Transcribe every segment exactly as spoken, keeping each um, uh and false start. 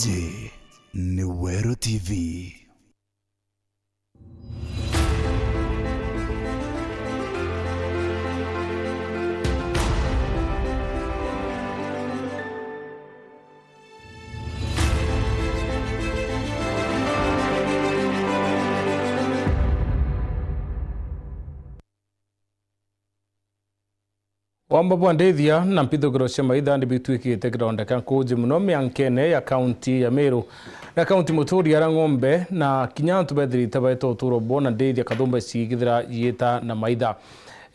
Iji ni Weru T V. Wamba bwa ndithia na mpithukiro cia maitha ni bitwikite kironda kia nkuuji mono miankene ya kaunti ya Meru na kaunti muturi ara ng'ombe na kinya antu bethirite baeta uturo bwona ndithia kathumba cigithira yiita na maitha.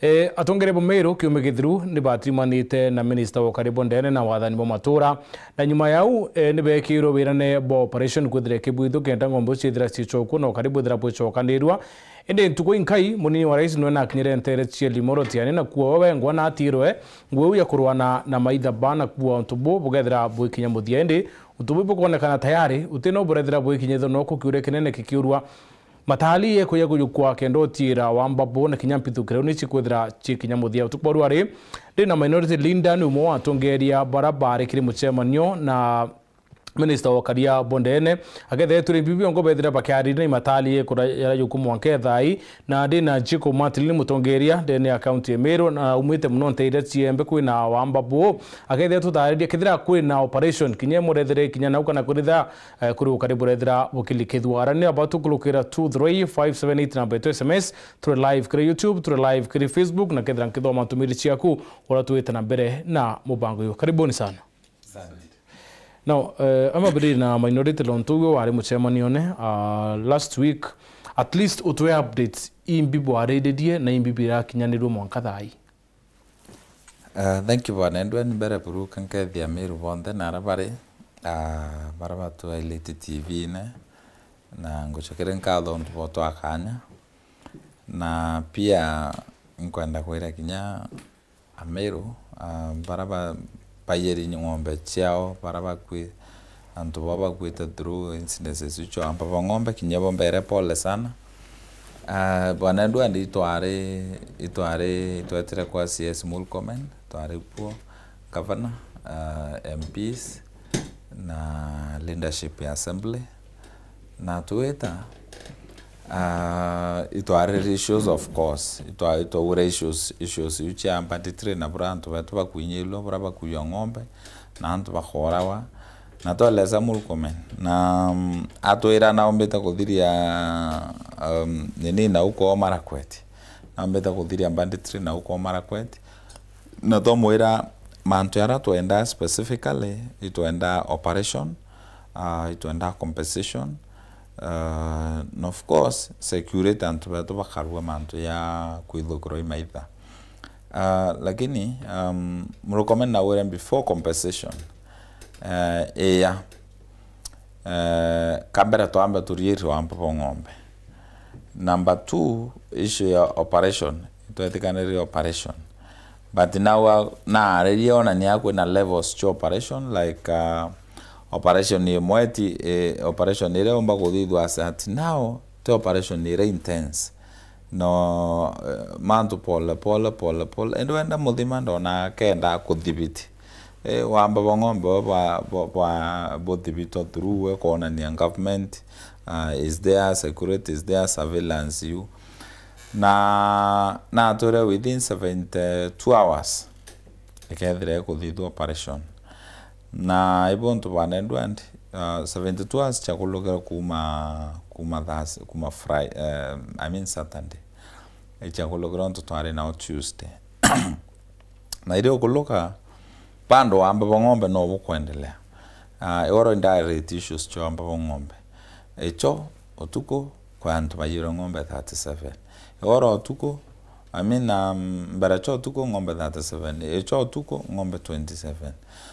E, atongeria ba Meru kiumia githiru ni batirimanite na minista wa ukari bwa ndene na wathani bwa matura, na nyuma yau, e, ni beekirwe wirane bwa operation kwithira ikibwithua kenda ng'ombe ciithira cicokuo na ukari bwithira bwicokanirua. Indi ntuku inkai, munini wa rais nwe nakinyire ntere cia Limuru Tiani, na kuo we wengwa na atirwe nguo iu ya kurwana na maitha ba, na kuo untu bu bugethira bwikinya muthia. Indi untu bu bukwonekana tayari uti no burethira bwikinyithua, no kukiuria kinene kikiurua matali ye kuya kujukwa kenda utiira wamba bu na kinya mpithukiro ni cikwithira cikinya muthia. Utuku bwa rwari, ndi na Minority Linda ni umwe wa atongeria bara bari kiri mucemanio na Minista wa ukaria bondene, akethira turi bibi biongo bethira bakiariria na imatali kura yara yuku mwanka ethai, na ndi na Jacob Martin ni mutongeria ndene ya kaunti ya Meru, na umite muno nteire ciembe kwina wamba bu, akethira tutariria kethira kwina operation, kinya murethere kinya nau kana kuritha, eh, kuri ukari burethira bukilikithwa. Ara ni aba tukurukira two three five seven eight namba yetu S M S, turi live kiri YouTube, turi live kiri Facebook, na kethira nkithoma ntumiri ciaku, ura twite na mbere na mubango uyu. Karibuni sana. Asante. Now, eh, ama biri na Minority Lontu, we wari mucemanione, ah, last week, at least utwe updates, imbi bwariririe na imbi birakinyanirue mwanka thaa ii? Ah, thank you, bwana Edward. Mbere buru ka nkethia Meru bonthe na ara bari, ah, bara batwailite T V-ine, na ngucokere nkatho untu bwa twakanya. Na pia nkwenda kwira kinya Ameru, ah, bara ba-, baiyeri ng'ombe ciao, bara bakwi-, antu baba bakwite through incidences icio, amba ba ng'ombe, kinya bo mbere pole sana. Ah, bwana Edward, itwari, itwari, itwetire kwa C S Murkomen, twari kuo, governor, ah, M Ps, na leadership ya assembly. Na twita, ah, itwarire issues, of course. Itwa-, itwaugire issues, issues iu cia banditry na bura antu betu bakuinyirua, bura bakuiwa ng'ombe, na antu bakorawa. Na tweleza Murkomen. Na, mm, atwira naumbite kuthiria, um, nini nau kwao Marakwet. Naumbite kuthiria banditry nau kwao Marakwet. Na twamwira mantu jaria twenda specifically, itwenda operation, ah, itwenda compensation, ah, na of course, security antu betu bakarua mantu ja kwithukirwa i maitha. Ah, lakini, um, Murkomen naugire before compensation, eh, iya, eh, kambere twambe turiirie wamba bwa ng'ombe. Number two, issue ya operation, itwetikanire operation. But now, uh, naaririe ona ni akwina levels cia operation, like, uh, operation imwe ti, eh, operation iria umba kuthithwa as at now, ti operation iria intense. No, eh, mantu pole, pole, pole, pole. Indi wenda muthima ndona kenda kuthibiti. Eh, wamba bwa ng'ombe bo bwa, bwa, bwa, buthibitwa through we kwonania government, uh, is there, security is there, surveillance you. Na, na atwire within seventy-two hours, ikethira ikuthithwa operation. Na ibo ntu bwa Nedward, uh, seventy-two hours chakulukira kuma, kuma Thurs-, kuma Fri-, eh, I mean Saturday. Ichakulukira ntu twari nao Tuesday. Na irio ukuluka, bado wamba bwa ng'ombe no bukwendelea. Ah, igoro indirect issues cia wamba bwa ng'ombe. Icho utuku kwa antu baiyirwe ng'ombe thirty-seven. Igoro utuku, I mean, um, mbere cha utuku ng'ombe thirty-seven. Icho utuku ng'ombe twenty-seven.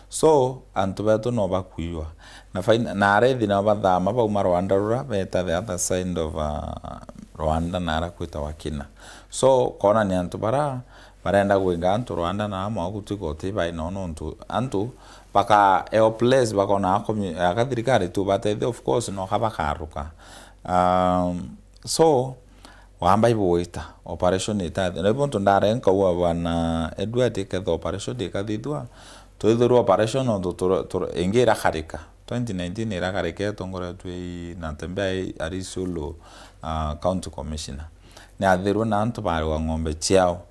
So, antu betu no bakuiwa. Na fain-, na arethi nao bathama bauma Rwanda rura, beta the other side of, uh, Rwanda na ara kwitagwa Kina. So, koonania antu bara barenda gwinga antu Rwanda na amwe gutwika uti bai no nontu antu baka helpless, bakona akomi-, aka thirikari tu batethia, of course, no ka bakaruka. Um, so, wamba ibwita, operation itathi. Na ibo ntu ndare nkaua bwana Edward iketha operation ikathithua, twithirwa operation nontu tur-, tur-, ingi irakarika. twenty nineteen ira Kareke etongoretwe i Natembeya i-, ari Isiolo, ah, County Commissioner. Ni athirwe na antu barua ng'ombe ciao.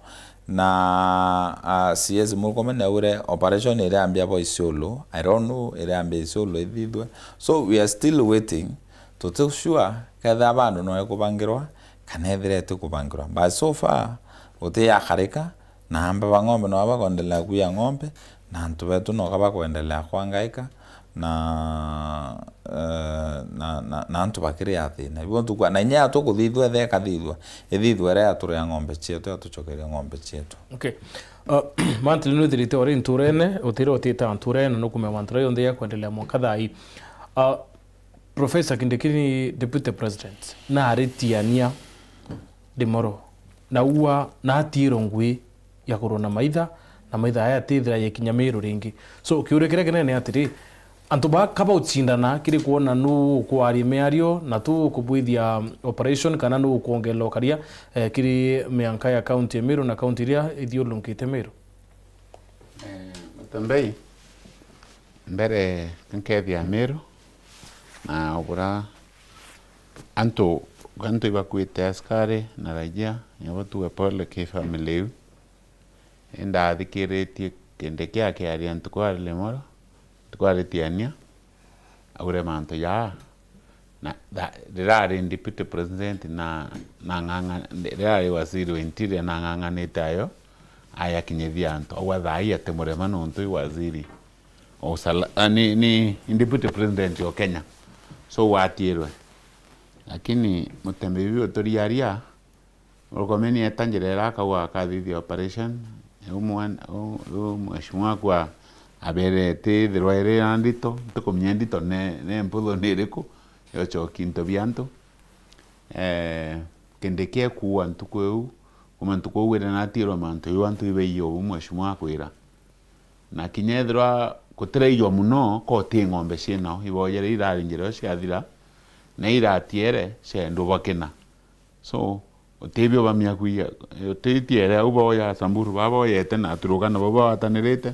Na, ah, C S Murkomen augire operation iriambia bo Isiolo, I don't know, iriambia Isiolo ithithwe. So we are still waiting. Tuti sure kethira bandu no ikubangirwa kana ethira itikubangirwa. But so far, guti yakarika, na amba ba ng'ombe no bakwendelea kuia ng'ombe, na antu betu no bakwendelea kwangaika, na, eh, na, na, na antu bakiria thina. Ibo ntukua, na inya yatukuthithua, ethe ikathithua, ithithua iria yaturia ng'ombe cietu, yatucokeria ng'ombe cietu. Okay. Uh, Mantili, nwithirite uri nturene, utire utita nturene, nukumenya mantu jaria jonthe jakwendelea mwanka thaa ii. Uh, Professor Kindiki ni Deputy President, na aritiania Limuru, na ua na atiirwe ngui ya kurwa na maitha, na maitha aya atithira yekinya Miru ringi. So, kiuria kiria kinene atiri, antu ba kaba ucindana kiri kuona nu ukwaria miario na tu ukubwithia operation kana nu ukwongerera ukaria, eh, kiri mianka ya county ya Miru na county iria ithiurungite Miru? Eh, Mutembei, mbere nkethia Miru, na ubura antu, antu ibakuite askari na raia, nibo tuge pole ki family iu. Indathikiritie Kindiki akiaria ntuku ari Limuru, ntuku ari Tiania, aure mantu jaa. Na tha-, rirari deputy president na, na ng'ang'a-, rirari waziri wa interior na ng'ang'anite ayo, ayakinyithia antu. Aua thaa ii ati murema nontu i waziri o usala-, a, ni, ni, ni deputy president o Kenya. So watirwe. Lakini Mutembei biu uturiaria, Murkomen eeta njira iria akauga akathithia operation, riu mwan-, u-, u-, mheshimiwa akua abere itithirwa iri na ndito, ntikumenya ndito ne, ne mputhu ni iriku, yocoki into bia antu. Eh, Kindiki ekuua ntuku iu, kuma ntuku iu ire natirwa mantu iu antu ibaiya uu mheshimiwa akwira. Na kinya ethirwa gutiraijwa muno, ko ti ng'ombe ciinao, iboojere irari njira io ciathira, na iratiere ciendwa bakina. So, utibio bamia kuiya, utitiere au booya Samburu, baboyete na aturuka nabo bawatanirite.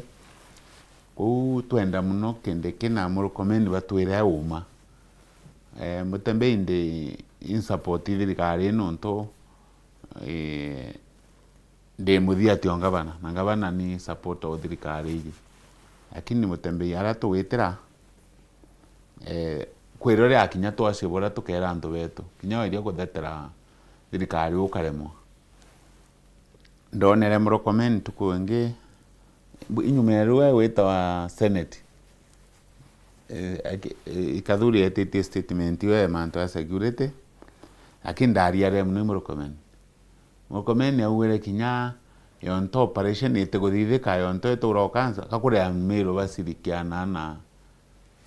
Kou twenda muno Kindiki na Murkomen batwire uma. Eh, Mutembei ndi in support thirikari nontu, eh, ndi muthiati o ngavana, na ngavana ni supporter o thirikari iji. Lakini Mutembei aria tugwitira, eh, kwirwa riakinya twacie buria tukera antu betu, kinya wairia kuthetera thirikari ukaremwa. Ndonere Murkomen ntuku ingi, bu-, inyuma ya riu e witawa Senate, eh, aki-, eh, Ikathuri etitie statement yo ya mantu ya security, lakini ndariarire muno i Murkomen. Murkomen augire kinya yonto operation itikuthithika, yonto itura o kansa, kakuria Miru bacirikiana na,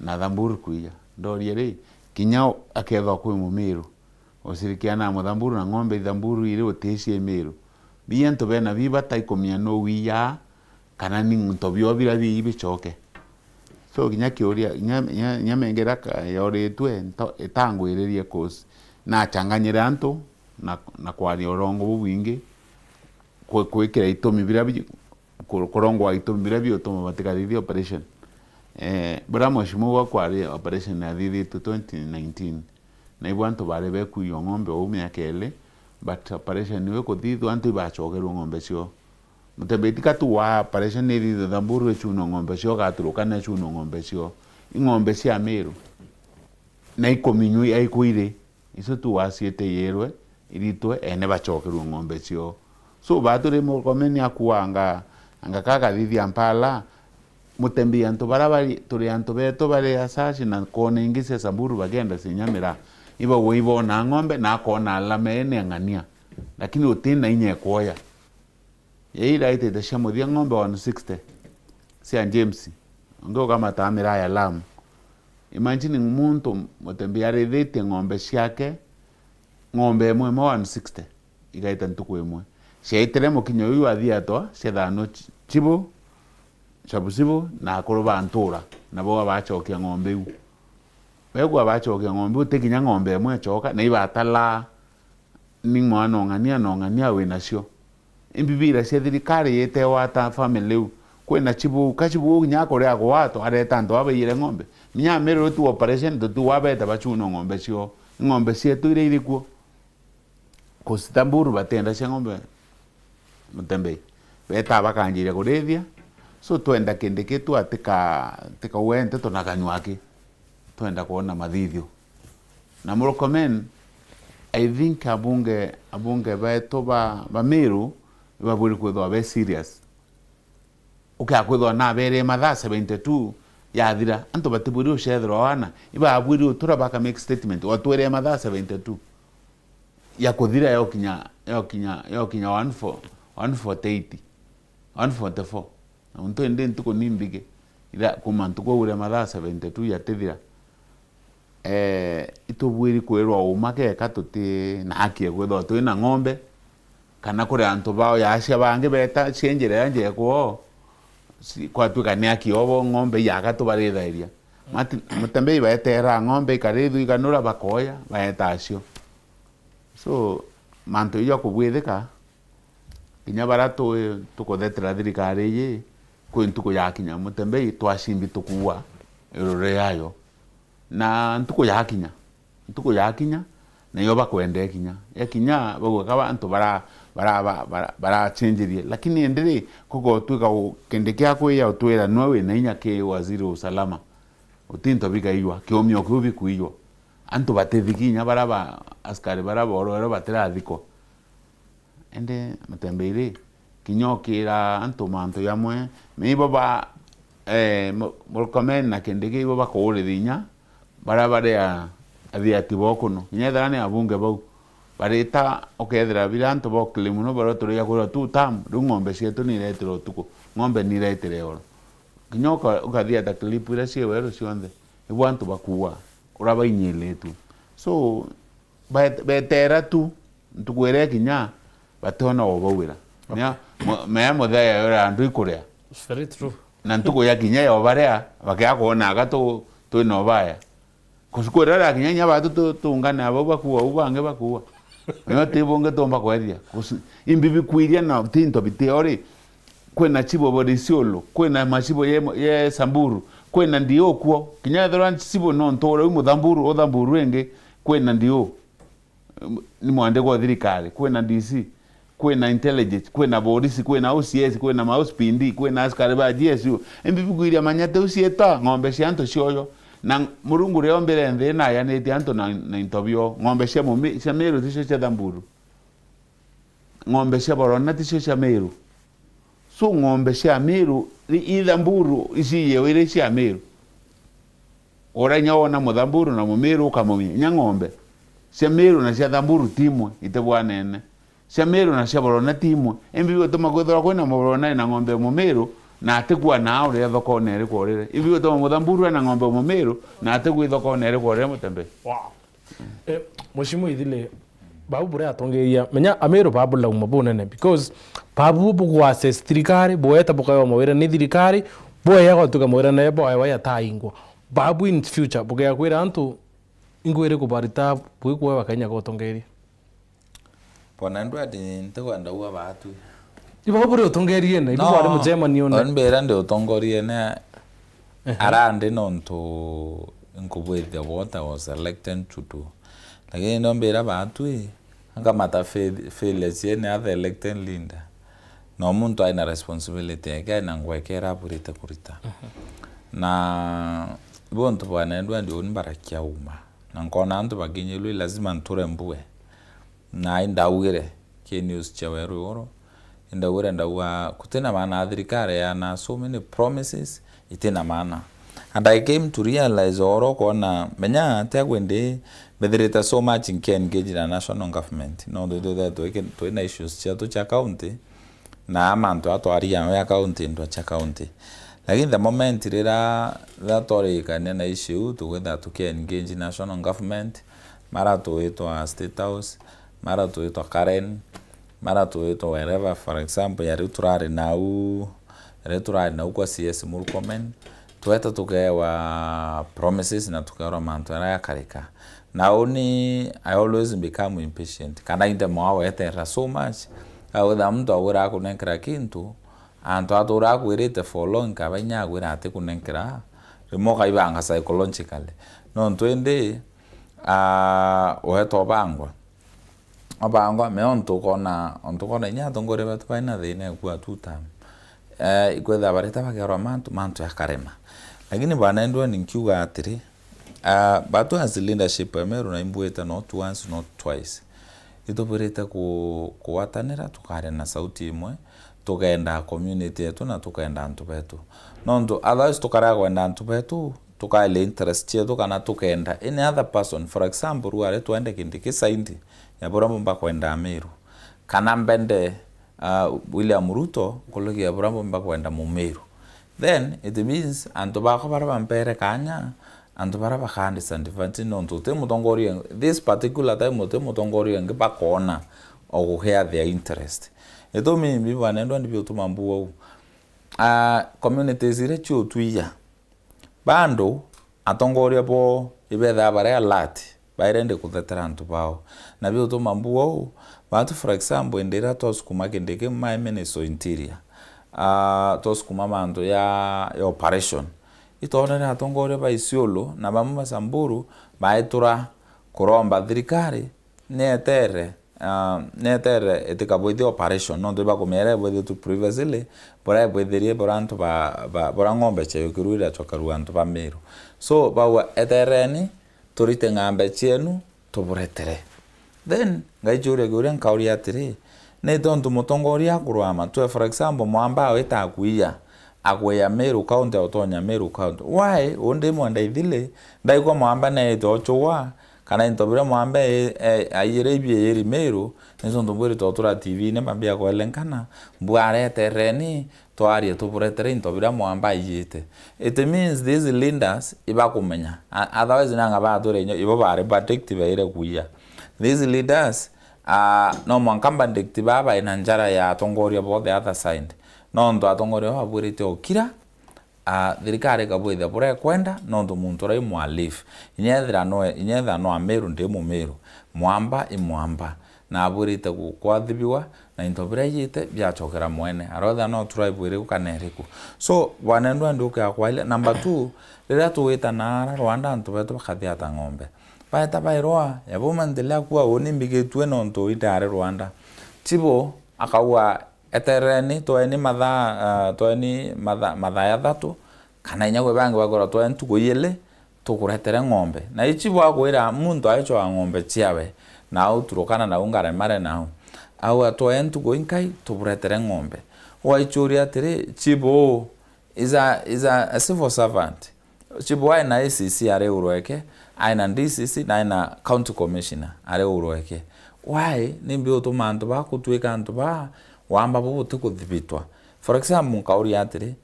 na Thamburu kuija. Ndorie ri, kinya akethwa kwi Mumiru, ucirikiana na Muthamburu na ng'ombe i Thamburu iri utici i Miru. Bii antu bena bii bataikumenya nu wiyaa, kana ni into bio biria bii bicoke. So, kinya kiuria, kinya, kinya, kinya mengera ka-, yoritwe, nto-, itangwiririe 'cause nachanganyire antu na, na kwaria urongo bubwingi, kwi-, kwikira itumi biria bi-, ku-, kurongwa itumi biria biutuma batikathithia operation. Eh, buria mheshimiwa uu akwaria operation yathithitwe twenty nineteen, na ibo antu bari bekuiywa ng'ombe uu miaka iiri, but operation niyo ikuthithwa, antu ibacokerwe ng'ombe ciao. Mutembei tika tu wa operation ithithwe Thamburu icunwa ng'ombe ciao, gaturuka na icunwa ng'ombe ciao. I ng'ombe cia Miru. Na ikuminywa aiku iri. Icio tu waciite yirwe, iritwe, ene bacokerwe ng'ombe ciao. So, baturi Murkomen akua anga, anga kakathithia mpala, Mutembei antu baria bari, turi antu betu bari asaci na kona ingi cia Samburu bakienda cinyamira. Ibagwe ibona ng'ombe na akona alama ene ng'ania. Lakini utina inya ekwoya. Yai iraitite cia muthia ng'ombe one sixty cia James. Ungi ukamata miraa ya Lamu. Imagine muntu Mutembei arithitie ng'ombe ciake, ng'ombe imwe imwe one sixty, igaita ntuku imwe. Ciaitire mukinyo uyu athiatwa, ciathanwa ci-, cibu, cabu cibu, na akuru ba ntura, nabo bacokia ng'ombe iu. Begwa bacokia ng'ombe iu, ti kinya ng'ombe imwe icoka, na ibatalaa ni mwana ong'ania na ong'ania winacio. Imbibira cia thirikari yitewata family iu. Kwina chibu, ka chibu kinya akuria gwatwa, areta antu abaiyire ng'ombe. Kinya Ameru tu operation, tuti wabeta bachuna ng'ombe cio. Ng'ombe cietu iria irikuo. Ku Samburu batienda cia ng'ombe, Mutembei. Beta bakanjiria kurithia. So twenda Kindiki tu atika, atikauwe nteto na kanywaki. Twenda kwona mathithio. Na Murkomen, I think abunge, abunge betu ba, ba Meru, ibabwiri kwithwa be serious. Ukia kwithwa naberie mathaa seventy-two yathira, antu batibwiri ucethirwa wana, ibabwiri utura baka make statement, watwire mathaa seventy-two ya kuthira yokinya, yokinya, yokinya one four, one forty-eight, one forty-four. Na untu indi ntuku ni mbigi, ira kuma ntuku aure mathaa seventy-two yatithira. Eh, itubwiri kwirwa uma geka tuti na haki ya kwithwa twi na ng'ombe, kana kuri antu bao yaacia bangi beta cia njira ya njekwo, si-, kwatwika ni haki obo ng'ombe yaga tubarithairia. Mati-, Mutembei baeteera ng'ombe ikarithua ikanura bakoya, baeta acio. So, mantu ijo kubwithika, kinya bara tu-, tukuthetera thirikari iji, kwi ntuku yakinya Mutembei twacimbi tukuua irore yayo. Na ntuku yakinya, ntuku yakinya, nayo bakwenda ikinya. Yakinya, bagwika ba-, antu bara-, bara-, ba-, bara-, barachinjirie. Lakini indi ri, kugotwika u-, kindi kia kwiya utwira nwe wina inya ki waziri wa usalama. Uti into bikaiywa, kiumio kiu bikuiywa. Antu batithiki inya bara ba, askari bara borwerwe batirathikwa. Indi Mutembei ri, kinya ukira antu mantu jamwe, me ibo ba, eh, Mu-, Murkomen na Kindiki ibo bakuurithia inya, bara bari a, athiati bo kuno. Kinya ethira ni abunge bau, barita ukethira bira antu ba ukili muno, bara turiya kwirwa two term, riu ng'ombe cietu ni iretire utuku, ng'ombe ni iretire oro. Kinya uka-, ukathia ta clip iria cie weru cionthe, ibo antu bakuua, uria bainyiritue. So, bet-, betera tu, ntuku iria ikinya, bationa o bauira. Mea, mu-, mea muthee yayo antu ikuria. It's very true. Na ntuku yakinya yo baria, bakea kwona aga tu-, twina ubaya. Kucuku iria irakinya inya batu tu-, tungane abau bakuua, au bangi bakuua. Nio ti bungi tumba kwethia. Kucu-, imbi bikuiria na ti into bitio ri. Kwina chibo bo Isiolo, kwina machibo ye, ye Samburu, kwina ndio kuo. Kinya ethirwa chibo no ntura u Muthamburu, Uthamburu ingi, kwina ndio. Ni mwandikwa wa thirikari, kwina D C, kwina intelligence, kwina borisi, kwina O C S, kwina ma O C P D, kwina askari ba G S U. Imbi bikuiria manya tiu ciita ng'ombe cia antu cioyo. Na Murungu ria ombire nthi na ayanitie antu na, na into bio. Ng'ombe cia mumi-, cia Meru ticio cia Thamburu. Ng'ombe cia Borona ticio cia Meru. So ng'ombe cia Meru, i-, i Thamburu ici iyewe iria cia Meru. Ura inya wona Muthamburu na Mumiru ukamumia. Inya ng'ombe cia Meru na cia Thamburu ti imwe, itibwanene. Cia Meru na cia Borona ti imwe. Imbi gutuma kwithirwa kwina Muborona ena ng'ombe ya Mumiru na atikua naa uria thokone iri kworire? Imbi gutuma Muthamburu ena ng'ombe ya Mumiru na atikua thokone iri kworire Mutembei? Wow. Eh, Mheshimiwa Ithile, babu buria atongeria, menya Ameru babu lauma bunene, because babu bugwa assess thirikari, bweta bukaewa mawira ni thirikari, bweya gwatuika mawira nayo bwaewa yataingwa. Babu in future, bugea kwira antu, ingwiri kubarita, bwikwe bakainya gotongeria. Bwana Edward, ntikwenda ua baatwi. Ibo buri utongerie na ibo bwari mucemanione. No mbira ndi utongoriene. Ehe. Ara ndi nontu nkubwirithia what I was elected to do. Lakini no mbira baatwi, nkamata fail-, failures ciene as the elected leader. No muntu aina responsibility yake, aina ngwekera aburite kurita. Mhm. Na ibo ntu Bwana Edward uni mbarakia uma. Na nkona antu bakinyirwe, lazima nture mbue. Na indaugire ki news cia weru iguru, indaugire ndauga, kutina maana ya thirikari yana so many promises, itina maana. And I came to realize oro kona, menya, tia kwindi mbithirite so much nki engage na national government. No, twi, twi, twi, twina issues ciatu cia county, na mantu atwariga ya county, ndwa cia county. Lakini the moment rira, rira twarikania na issue, tugwitha tuki engage national government, mara twitwa State House, mara twitwa Karen, mara twitwa wherever, for example, ya riu turari nau, ya riu turari nau kwa C S Murkomen, tweta tukewa promises na tukeerwa mantu jaria jakarika. Na uni, I always become impatient. Kana inde mwa weterera so much. Awitha muntu agwira akunenkera kintu, antu atura akwirite for long, kaba inya agwira atikunenkera, Rimwe ukaibanga psychologically. Nontu indi, ah, weta ubangwa. Obangwa, me ontu ukona, ontu ukona inya atongoria betu baina thina ekua two term. Eh, ikwethira bareta bagerwa mantu, mantu yakarema. Lakini bwana Edward, nkiuga atiri, ah, batu as leadership ya Meru na imbuite not once, not twice. Itubwirite ku-, kugwatanira, tukaria na sauti imwe, tukenda community yetu na tukenda antu betu. Nontu otherwise tukarega kwenda antu betu, tukaelia interest cietu kana tukenda any other person. For example, ruare twende Kindiki side ya buria bumba kwenda Meru. Kana mbende, uh, William Ruto nkuruki ya buria bumba kwenda Mumiru. Then it means antu bakwa baria bampere kanya, antu baria baka disadvantage nontu uti mutongoria, this particular time uti mutongoria ungi bakona o gukea their interest. Itumi imbi bwana Edward biutuma mbuga uu. Ah, communities iria ciutwia, bado atongoria bo ibethaa bari alert, bairende kuthetera antu bao. Na biutuma mbuga uu, batu for example, indi iria twasukuma Kindiki my Minister of Interior, ah, twasukuma mantu ya, ya operation, itwonere atongoria ba Isiolo na bamwe ba Samburu baetura kuromba thirikari nietere, ah, nietere itikabwithie operation, nontu ibakumiera ibwithitwe previously, buria ibwithirie buria antu ba, ba, buria ng'ombe ciayukirwe iracokerua antu ba Meru. So, bauga, "Etereni, turite ng'ombe cienu, tuburetere." Then, ngaichuria kiuria nkauria atiri, ni tontu mutongoria akurwama, twe for example, mwamba awita akuia, akwia Meru County, utonya Meru County. Why? Undi mwenda ithili, ndaigua mwamba neite ochugwa, kana into biria mwamba e-, e-, aiyire ibieyeri Meru, ni tontu mbwirite utura T V-ini bambia kwelenkana, mbwaretereni, twarie tuburetere into biria mwamba aiyite. It means these leaders ibakumenya. A-, otherwise nanga batwire inyo, ibo bari verdict baire kuia. These leaders, ah, no mwanka verdict baba ina njara ya atongoria bo the other side. Nontu atongoria baba babwirite ukira, ah, thirikari ikabwithia buria ikwenda, nontu muntu uria i mwalifu. Inya ethira no, inya ethira no Amiru, ndi Mumiru. Mwamba i mwamba. Na abwirite gu-, kwathibiwa, na into biria aiyite biacokera mwene. Arotha no tribe iriku kana iriku. So, bwana Edward, nduke ya kwaria. Number two, riria tugwita naara Rwanda, antu betu bakathiata ng'ombe. Baeta bairwa, yabo maendelea kuwa uni mbigitue nontu indari Rwanda. Chibo akauga, "Etereni, tweni mathaa, ah, tweni mathaa, mathaa jathatu, kana inya kwi bangi bakwirwa, twe ntuku ijiri, tukuretere ng'ombe." Na ichi bwakwira muntu aichwa ng'ombe ciawe, na au Turukana, na au Ngaremare, na au. Au atwae ntuku inkai, tuburetere ng'ombe. Waichuria atiri, chibu is a, is a, a civil servant. Chibu aina A C C ari urweke, aina D C C, na aina county commissioner ari urweke. Why? Nimbi utuma antu ba kutwika antu ba wamba bubuti kuthibitwa? For example, nkauria atiri,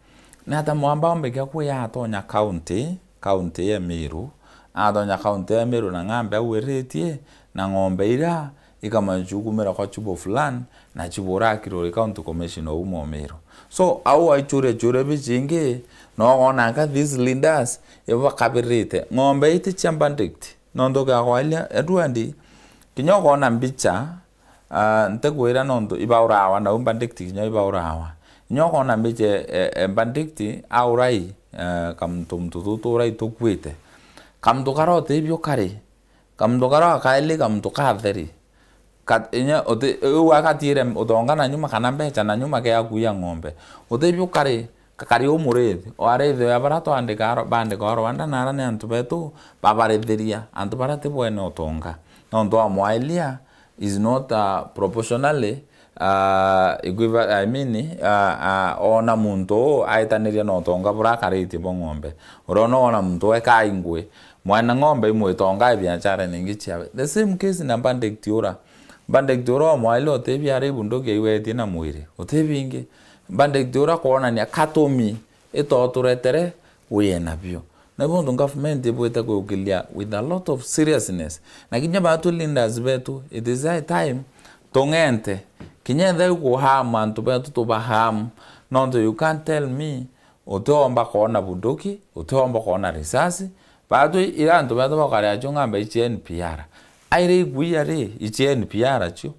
ni ata mwamba ombe kia kuya atonya county, county ya Meru, atonya county ya Meru na ng'ambe au iritie, na ng'ombe ira ikamanya chukumira kwa chibo fulani, na chibo urakiruri county commissioner uma Meru. So, au aichuria churia bichingi, no wona nka these leaders, ibo bakabirite. Ng'ombe iti cia verdict. Nontu kia kwaria, Edward, kinya ukona mbicha, ah, ntikwira nontu ibaurawa, nau verdict kinya ibaurawa. Kinya ukona mbicha, e, e, verdict aurai, e, kamuntu, muntu tutu urai tukuite. Kamuntu kara utibio kari, kamuntu kara akaili, kamuntu katheri. Kat-, inya uti-, u akatiire utonga na nyuma kana mbecha na nyuma ke akuia ng'ombe. Utibio kari, kakari umurithi, o arithi ya bara twandika aro-, bandika o Rwanda, na ara ni antu betu babarithiria, antu bara ti bwene utonga. Nontu amwailia is not, uh, proportionally, uh, equiva-, I mean, uh, uh, ona muntu uu aitaniria na utonga bura akaritie bwa ng'ombe. Urona ona muntu eka ingwe, mwene ng'ombe imwitonga biachara ningi ciawe. The same case na verdict ura. Verdict ura omwaile utibi ari bunduki aiwetie na mwiri. Utibi ingi. Verdict ura kwonania katumi itoturetere wina nabio. Na bondo government ibwite kwiukilia with a lot of seriousness. Na kinya batu leaders betu, it is high time tung'ente. Kinya ethira iku harm antu betu tuba harm. Nontu you can't tell me utiomba kwona bunduki, utiomba kwona risasi. Batu ira antu betu bakaria acio ng'ambe ichi N P R. Aire ikuia ri, ichi N P R acio.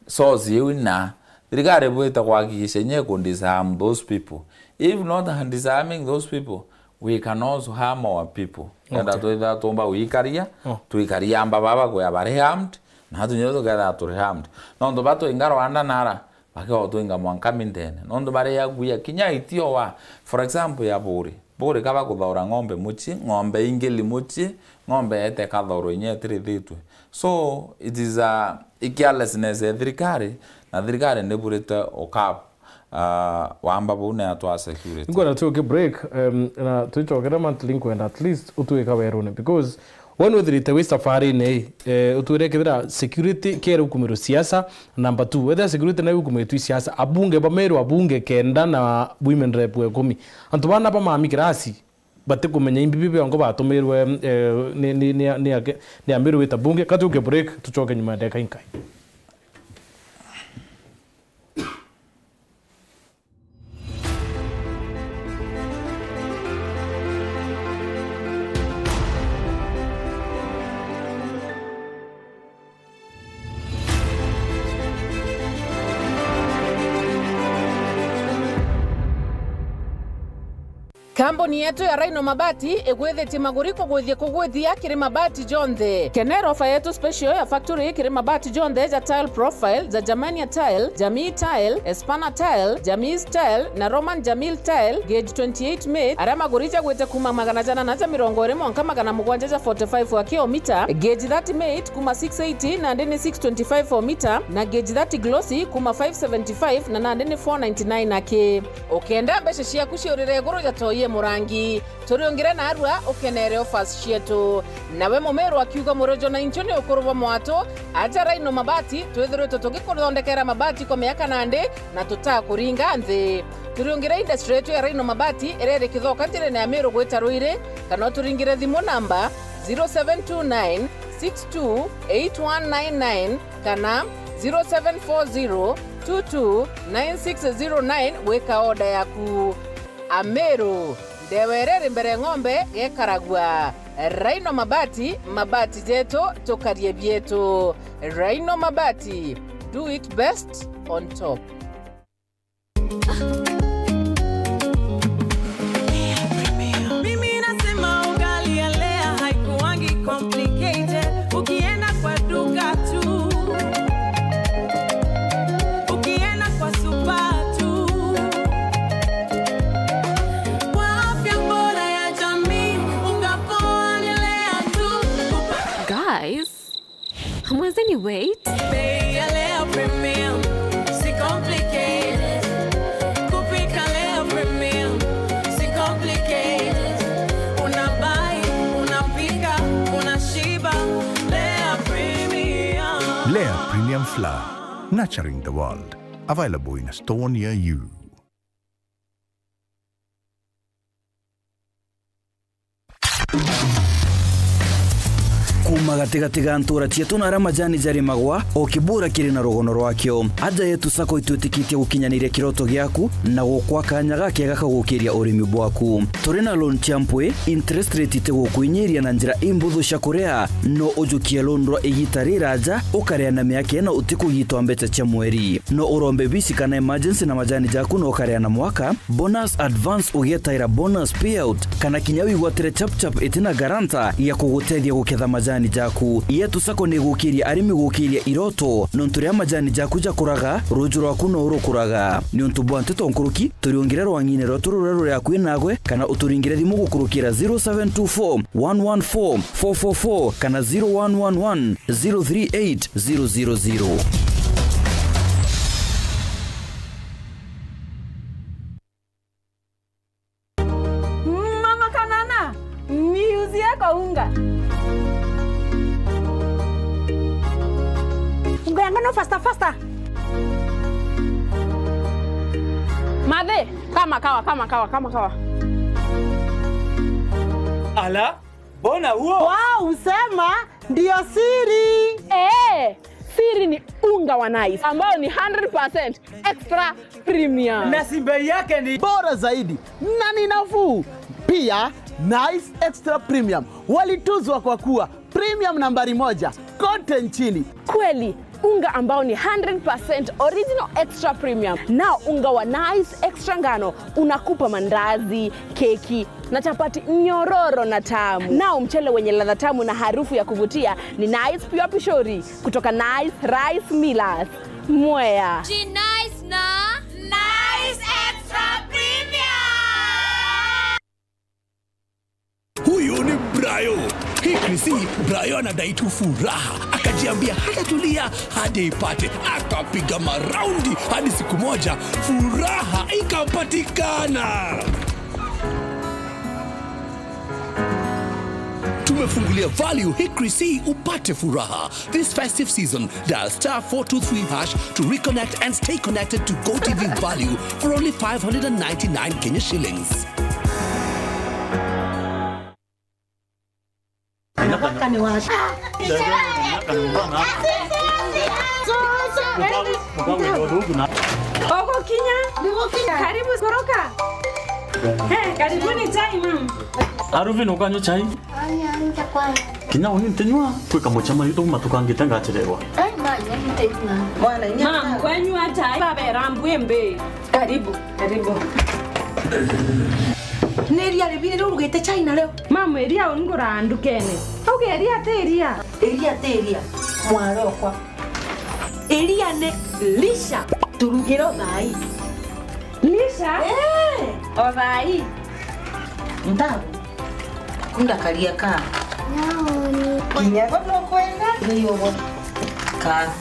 Source iu ina. Thirikari ibwite kuhakikisha inya iku disarm those people. If not disarming those people, We can also harm our people. Kenda, okay, twithira tumba gwikaria, oh, twikaria amba baba kwea bari harmed, na atu nyo tukethira turi harmed. Nontu batwinga Rwanda nara, bakeo twinga mwanka mintene. Nontu bari ya kuya kinya itio wa, for example, ya buri. Buri kaba kuthora ng'ombe mucii, ng'ombe ingili mucii, ng'ombe ete kathoro inya itirithitwe. So, it is a, i carelessness ya thirikari, na thirikari ndiburite ukaba. Ah, wamba buu ni atwa security. Ngwenda tuke break, em, na twicokere monthly, nkwenda at least utwika werune, because we nwithirite wi safarine ii, eh, utwire kethira security kere ukumirwe siasa, number two, wethira security nayo ukumitwe i siasa, abunge ba Meru, abunge kenda na women rep wa ikumi. Antu bana ba mami kirasi, batikumenya imbibi biongo batumirwe, eh, ni, ni, ni, ni ake-, ni Ameru wita bunge. Ka tuke break, tucoke nyuma ya ndagika inkai. Kambuni yetu ya Rhino Mabati igwithitie maguri kugwithia kugwithia kiri mabati jonthe. Kenera ofa yetu special ya factory kiri mabati jonthe ja tile profile, ja Germania tile, Jamii tile, Espana tile, Jamii tile na Roman Jamil tile, gauge twenty-eight mate, aria maguri jagwite kuma magana janana ja mirongo iri mwanka magana mugwanja ja forty-five wa kilomita, gauge thirty mate kuma six eighty nandi ni six twenty-five o mita, na gauge thirty glossy kuma five seventy-five na nandi ni four ninety-nine aki. Ukenda mbeca ciaku ciurire iguru ja toi ya murangi, turiungire narua ukenere offers cietu. Nawe Mumeru akiuga murojo na inchu ni ukuru bwa mwatu, aja Rhino Mabati, twithiritwe tugikuthondekera mabati kwa miaka nandi na tutakuringa nthi. Turiungire industry yetu ya Rhino Mabati iria iri Kithoka njirene ya Meru gwita Ruiri, kana uturingire thimu namba zero seven two nine six two eight one nine nine kana zero seven four zero two two nine six zero nine gwika order yaku. Ameru, ndewa iria iri mbere ng'ombe gekaragua. Rhino Mabati, mabati jetu, tukarie bietu. Rhino Mabati, do it best on top. Mimi nasema ugali ya Lea haikuwangi complicated. Ukienda kwa duka tu, ukienda kwa supa tu, kwa afya bora ya jamii, unga poa ni Lea tu. Guys, Mwenzeni, wait. Bei ya Lea Premium, si complicated. Kupika Lea Premium, si complicated. Una buy, unapika, unashiba. Lea Premium. Lea Premium Flour, nurturing the world. Available in a store near you. Kuuma gatigati ga ntuura cietu na aria majani jarimagwa, o kibuura kiri na rugono rwakio. Aja yetu Sacco itwitikitie gukinyaniria kiroto giaku na gukwa kanya gakega ka gukiria urimi bwaku. Turi na loan cia mpwi, interest rate itigukwiinyiria na njira imbuthu cia kuria. No ujukie loan rwa igiita riraja, ukaria na miaka ina utikugitwa mbeca cia mweri. No urombe bisi kana emergency na majani jaku na ukaria na mwaka, bonus advance ugietaira bonus payout, kana kinya wigwatire chap chap itina guarantor ya kugutethia guketha majani jaku. Yetu Sacco ni igukiria arimi gukiria iroto, nontu riria majani jaku jakuraga, ruju rwaku no rukuraga. Niuntu bwa nteto nkuruki, turiungire rwang'ine rwetu ruria ruri akui nagwe, kana uturingire thimu gukurukira zero seven two four, one one four, four four four kana zero one one one, zero three eight, zero zero zero. Mama Kanana, niuzie kaunga. Unga ya ngano faster, faster. Mathe, kama kawa, kama kawa, kama kawa. Ala, mbona huo? Wow, usema ndio siri. Eh, siri ni unga wa Nice ambao ni hundred percent extra premium. Na si bei yake ni bora zaidi na ni nafuu. Pia, Nice Extra Premium walituzwa kwa kuwa premium nambari moja kote nchini. Kweli, unga ambao ni hundred percent original extra premium. Nao unga wa Nice Extra Ngano unakupa mandazi, keki, Na chapati nyororo na tamu. Nao mchele wenye ladha tamu na harufu ya kuvutia ni Nice Pure Pishori kutoka Nice Rice Millers, Mwea. Ji Nice na Nice Extra Premium. Huyu ni Brayo. Hii Chrissy, Brayo anadai tu furaha. Akajiambia hatatulia hadi ipate. Akapiga maraundi hadi siku moja furaha ikapatikana. Tumefungulia value hii Chrissy upate furaha. This festive season, dial star four two three hash to reconnect and stay connected to Go T V value for only five hundred and ninety-nine Kenya shillings. Ogokinya. Karibu koroka. Eh, karibuni chai, mam. Aruvin, ukanywa chai? Anya, nje kwanza. Kinya uni ntinywa, kwika mucemanio tuma tukangite ngachererwa. Ai, manya, ntinywa. Mwana, inya. Mam, kwanywa chai, babera mbwimbi. Karibu, karibu. Ni iria ribiri riu urugite chai nario? Mam, iria ungura ndukene. Auge iria ti iria. Iria ti iria, mwarokwa. Iria ni lisha. Turugire o thaa ii. Lisha? Eh. O thaa ii. Ntabu. Kunda karia ka. Naoni. Kinya go nukwenda? Ni ugo. Ka.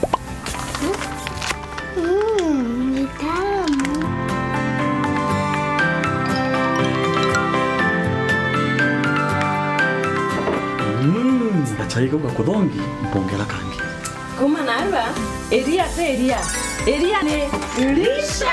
Mm, ni tamu. Mm, gachai kau gakuthongi, mpongera kangi. Kuma narua, iria ti iria. Iria ni lisha.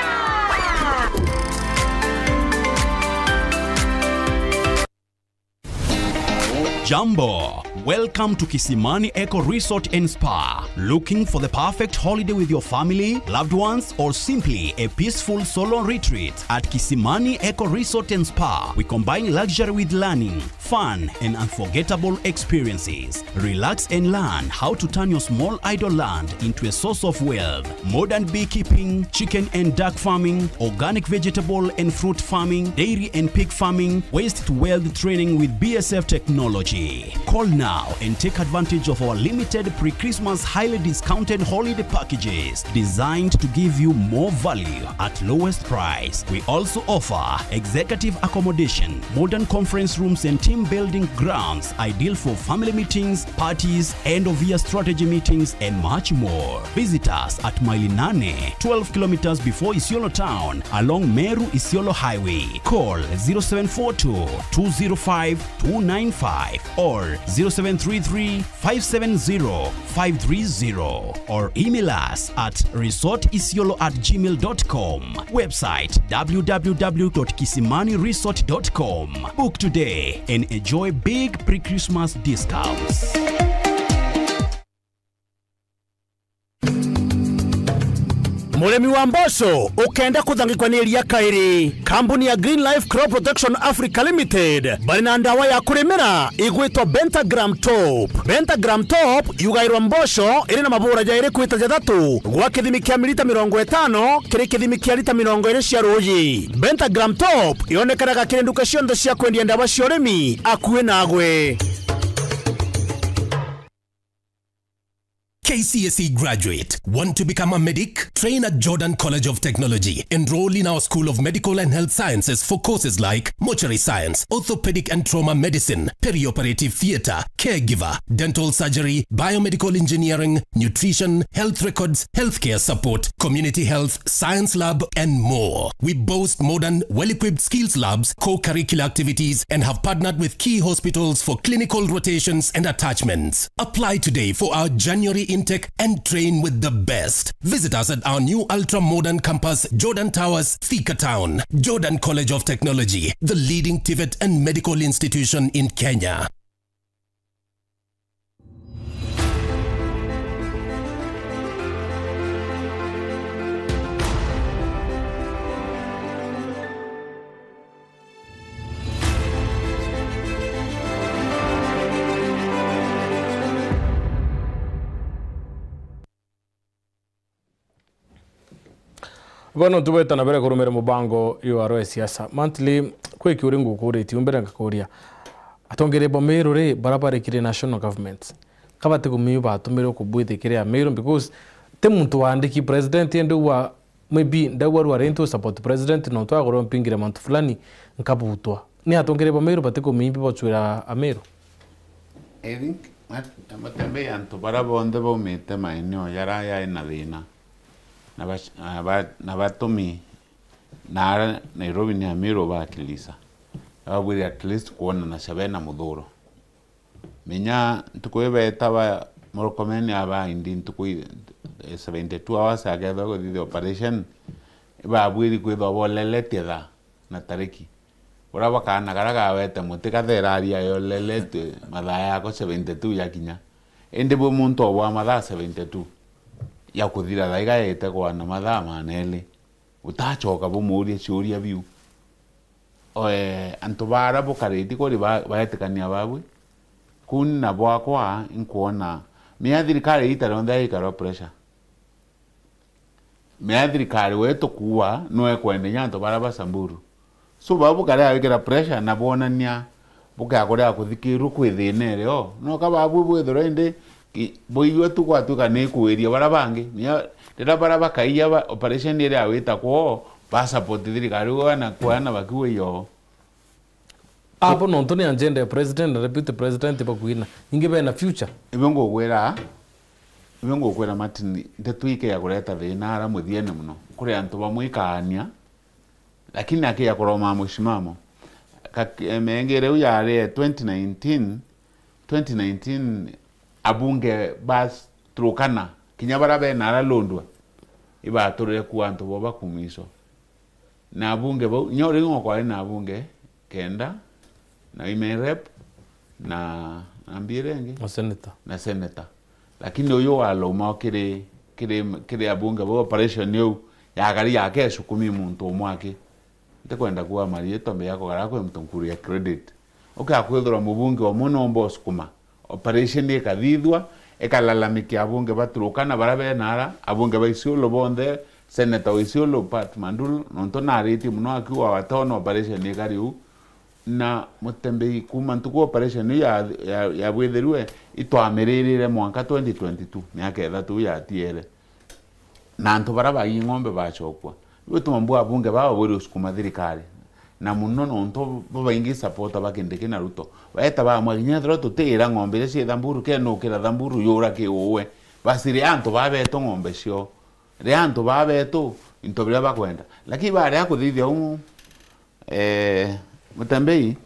Jambo. Welcome to Kisimani Eco Resort and Spa. Looking for the perfect holiday with your family, loved ones, or simply a peaceful solo retreat? At Kisimani Eco Resort and Spa, we combine luxury with learning, fun, and unforgettable experiences. Relax and learn how to turn your small idle land into a source of wealth. Modern beekeeping, chicken and duck farming, organic vegetable and fruit farming, dairy and pig farming, waste to wealth training with B S F technology. Call now and take advantage of our limited pre-Christmas highly discounted holiday packages designed to give you more value at lowest price. We also offer executive accommodation, modern conference rooms and team building grounds ideal for family meetings, parties, end of year strategy meetings, and much more. Visit us at Maili Nane, twelve kilometers before Isiolo town, along Meru Isiolo Highway. Call zero seven four two, two zero five, two nine five or zero seven three three, five seven zero, five three zero, or email us at resort isiolo at gmail dot com. Website, w w w dot kisimani resort dot com. Book today and enjoy big pre-Christmas discounts. Murimi wa mboco ukenda kuthangikwa ni iria kairi, kambuni ya Green Life Crop Protection Africa Limited bari na ndawa ya kurimira igwitwa Pentagram Top. Pentagram Top yugairwa mboco iri na mabura jairi kwita jathatu gwa kithimi kia milita mirongo itano kiri kithimi kia lita mirongo iri cia ruuji. Pentagram Top yonekanaga kiri nduka cionthe cia kwendia ndawa cia urimi akui nagwe. K C S E graduate, want to become a medic? Train at Jordan College of Technology. Enroll in our School of Medical and Health Sciences for courses like mortuary science, orthopedic and trauma medicine, perioperative theatre, caregiver, dental surgery, biomedical engineering, nutrition, health records, healthcare support, community health, science lab, and more. We boast modern, well-equipped skills labs, co-curricular activities, and have partnered with key hospitals for clinical rotations and attachments. Apply today for our January intake and train with the best. Visit us at our new ultra-modern campus, Jordan Towers, Thika Town. Jordan College of Technology, the leading TVET and medical institution in Kenya. Bono tubwete na mbere kurumira mubango jwa Rwe Siasa. Monthly Kwi kiuria ngukuritie, mbere ngakuria, atongeria ba Meru ri, bara bari kiri national government, ka bati kumenya batumirwe kubwithikira Meru, because ti muntu waandiki president, indi ugwa, maybe ndauga rua rintu support president, nontu agorwo mpingire mantu fulani, nkabutwa. Ni atongeria ba Meru bati kumenya bibocwira Ameru? I think mat-, Matembei, antu bara bonthe baumite maeneo jara yai na thina, na bac-, na ba-, na batumi na ara Nairobi ni Ameru bakilisa. Babwire at least kwonana cia bena muthuro. Menya ntuku ibeta ba Murkomen aba indi ntuku i-, seventy two hours akethwa kuthithia operation, ibabwiri kwithwa boleletie thaa na tariki. Uria bakaana karia gawete muti kathera aria yoleletwe mathaa yako seventy two yakinya. Indi bwi muntu obwa mathaa seventy two ya kuthira thaa iga yete kwana mathaa maneli. Utacoka bumuurie ciuria biu. Oe, antu bara bukariti kuri ba-, baetikania babwi. Kuni na bwakwa, inkwona mia thirikari ita rionthe ikarwa pressure. Mea thirikari we tukuua, nwe kwenda inya antu bara ba Samburu. So, bau bukaria gwikira pressure na bwonania bukakuria kuthikirua kwi thina irio. No ka babu bwithirwa indi ki-, buiwe tu gwatuika ni kuiria bara bangi. Nia riria bara bakaia ba, operation iria wita kwoo, ba support thirikari, we na kwana bakiwa iyo. Abo nontu ni agenda ya president na deputy president bakwina. Ingi bena future. Ibio ngugwira, ibio ngugwira Martin, nteto ike ya kureta thina ara muthiene muno. Kuri antu bamwe ikaania, lakini aki ya kuroma mushimamo. Ka-, mengere u yari twenty nineteen, twenty nineteen abunge ba Turkana, kinya bara bena ara Lodwar, ibaturire kuwa antu bo bakumiswa. Na abunge bau, nyo riu ngo kwari na abunge kenda, na women rep, na, na mbire ingi? Na senator. Na senator. Lakini uyu walauma kiri, kiri, kiri abunge bau, operation iu yakari yake esukumi muntu umwe aki. Ntikwenda kuwa mariitwa mbe yako gara kwi muntu nkuria credit. Ukakwithirwa mubunge umwe nomba usukuma. Operation ikathithua, ikalalamika abunge ba Turkana bara bena ara, abunge ba Isiolo bonthe, senator wa Isiolo, Pat Mandulu, nontu naritie muno akiuga watona operation ikari u. Na Mutembei kuma ntuku operation iu ya, ya, yabwithirue, itwamiririre mwanka twenty twenty two, miaka ithatu yatiere. Na antu bara baii ng'ombe bacokua. Riu ituma mbua abunge baba bwiri usukuma thirikari. Na muno nontu babaingi supporter ba Kindiki na Ruto. Baeta bamwa kinya ethirwa tutiira ng'ombe iria cii Thamburu, kenukira Thamburu yura ki uwe. Basi ria antu baba betu ng'ombe cio. Ria antu baba betu into biria bakwenda. Lakini baria kuthithia umu, eh, Mutembei,